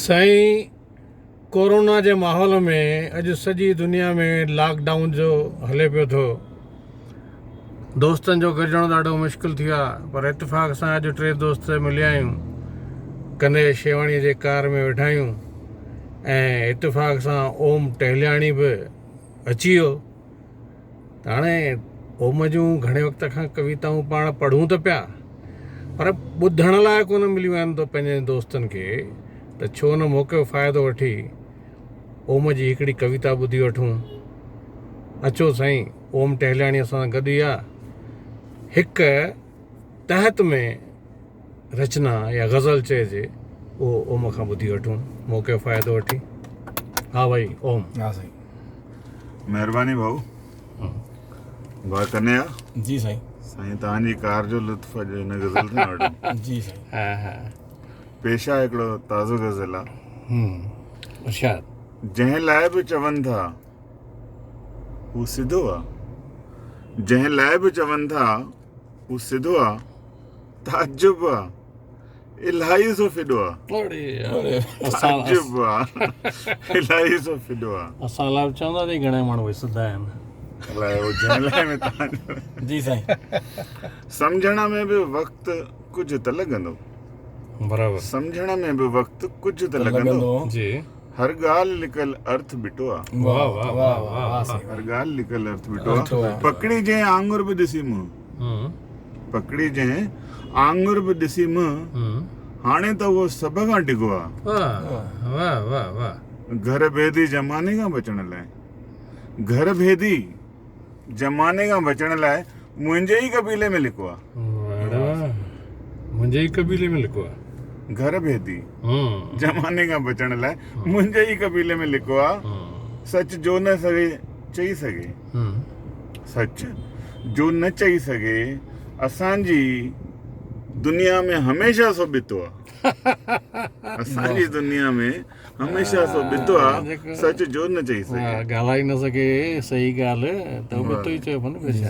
سائين ڪورونا جي ماحول ۾ اڄ سڄي دنيا ۾ لاڪ ڊائون جو هلي پيو ٿو دوستن جو گڏجڻ ڏاڍو مشڪل ٿي ويو آهي پر اتفاق سان اڄ ٽي دوست مليا آهيون ڪني شيواڻي جي ڪار ۾ ويٺا آهيون ۽ اتفاق سان اوم ٽهلياڻي به اچي ويو ته هاڻي اوم جون گهڻي وقت کان ڪويتائون پاڻ پڙهون ته پيا پر ٻڌڻ لاء ڪونه مليون آهن ته پنهنجن دوستن کي ته ڇو نه موقعو فائدو وٺي اوم جي هڪڙي ڪويتا ٻڌي وٺون. اچو سائين اوم ٽهلياڻي اسان سان گڏ ئي آ. هڪ تحت ۾ رچنا يا غزل چئجي اهو اوم کان ٻڌي وٺون موقعو فائدو وٺي. ها ڀائي اوم. ها سائين. مهرباني ڀائو. ڀاء ڪنهيا. جي سائين. سائين توهان جي ڪار جو لطف اڄ هن غزل تي وٺون. جي سائين. ها ها. پيشا هڪڙو تازو غزل آ. ارشاد. جنهن لاء به چون ٿا هو سڌو آ. جنهن لاء به چون ٿا هو سڌو آ. تعجب آ الائي سو ڦڏو آ. تعجب آ الائي سو ڦڏو آ. اسان لاء به چوندا اٿئي گهڻا ماڻهو سڌا آهن. الائي هو جنهن لاء ۾ تعجب. جي سائين. سمجهڻ ۾ به وقت ڪجهه ته لڳندو. برابر. سمجهڻ ۾ به وقت ڪجهه ته لڳندو. جي. هر ڳالهه لڪل ارٿ ٻٽو آ. واه واه واه واه. هر ڳالهه لڪل ارٿ ٻٽو آ. پڪڙي جنهن آڱر به ڏسي منهن. پڪڙي جنهن آڱر به ڏسي منهن. هاڻي ته اهو سڀ کان ڊگهو آ. واه واه واه واه. گهر ڀيدي زماني کان بچڻ لاء. گهر ڀيدي. زماني کان بچڻ لاء منهنجي ئي قبيلي ۾ لڪو آ. منهنجي ئي قبيلي ۾ لڪو آ. گهر ڀيدي زماني کان بچڻ لاء منهنجي ئي قبيلي ۾ لڪو آ. سچ جو نه سگهي چئي سگهي. سچ جو نه چئي سگهي اسان جي دنيا ۾ هميشه سو ٻتو آ. اسان جي دنيا ۾ هميشه سو ٻتو آ سچ جو نه چئي سگهي. ڳالهائي نه سگهي صحيح ڳالهه ته ٻتو ئي چئبو نه بيشڪ.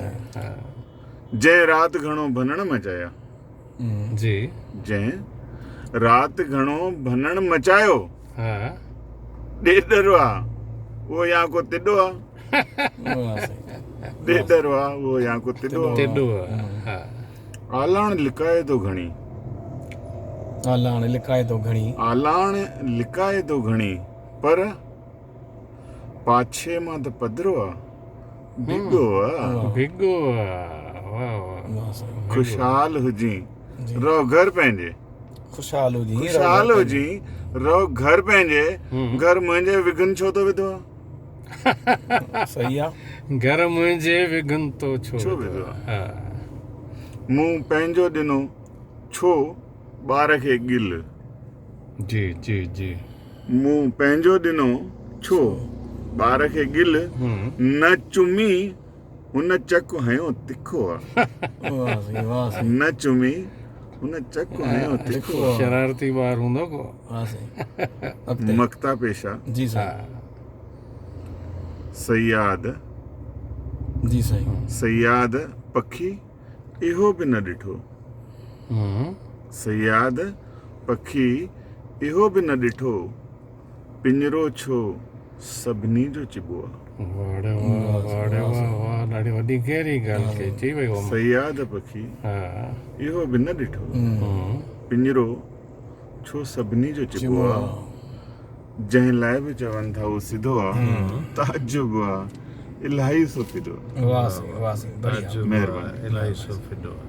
جنهن رات گهڻو ڀنڻ مچايا. جي. جنهن رات گهڻو ڀنڻ مچايو. ها. ڏيڏر آ اهو يا ڪو تڏو آ. ڏيڏر آ اهو يا ڪو تڏو آ. تڏو آ ها. آلاڻ لڪائي ٿو گهڻي. آلاڻ لڪائي ٿو گهڻي. آلاڻ لڪائي ٿو گهڻي پر پاڇي مان ته پڌرو آ ڀڳو آ. ڀڳو آ واه واه. خوشحال هجين رهو گهر پنهنجي. خوشحال هجين خوشحال هجين رهو گهر پنهنجي گهر منهنجي وگهن ڇو تو وڌو آ. صحيح آ. گهر منهنجي وگهن تو ڇو وڌو آ. مون پنهنجو ڏنو ڇو ٻار کي ڳل. جي جي جي. مون پنهنجو ڏنو ڇو ٻار کي ڳل. نه چمي هن چڪ هنيو تکو آ. نه چمي هن چڪ هنيو تکو آ. شرارتي ٻار هوندو ڪو. مقطع پيشا. جي سائين. صياد. جي سائين. صياد پکي اهو به نه ڏٺو. صياد پکي اهو به نه ڏٺو. پڃرو ڇو سڀني جو چٻو آ. واڙ واھ واڙ واھ واھ ڏاڍي وڏي گهري ڳالهه ڪئي چئي وئي اوم. صياد پکي اهو به نه ڏٺو. پڃرو ڇو سڀني جو چٻو آ. جنهن لاء به چون ٿا اهو سڌو آ. تعجب آ الاهي سو ڦڏو آ. واھ سائين واھ سائين بڙهيا. مهرباني. الاهي سو ڦڏو آ.